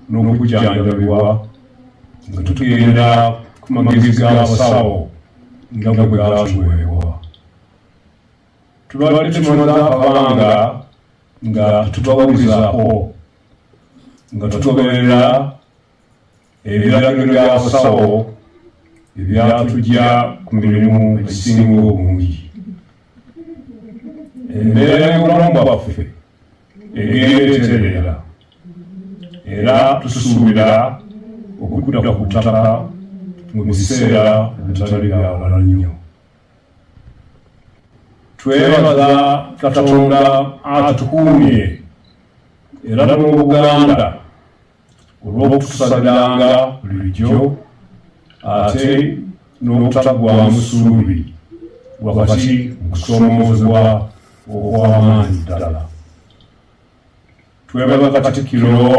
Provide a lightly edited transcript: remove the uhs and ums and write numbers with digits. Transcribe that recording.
N'okujjanjabibwa nga tugenda ku magezi g'abasawo nga bwe gaatuweebwa. Tubadde tumaze akabanga nga tetubawulizaako nga tugoberera ebiragiro by'abasawo ebyatujja ku mirimu egisinga obungi. Embeera y'obulamu bwaffe egenda etereera era tusuubira okudda ku ttaka mu biseera ebitali bya wala nnyo. Twebaza Katonda atukuumye era n'Obuganda olw'okutusabiranga bulijjo ate n'obutaggwaamu ssuubi wakati mu kusoomoozebwa okw'amaanyi ddala. Twebaza Katikkiro.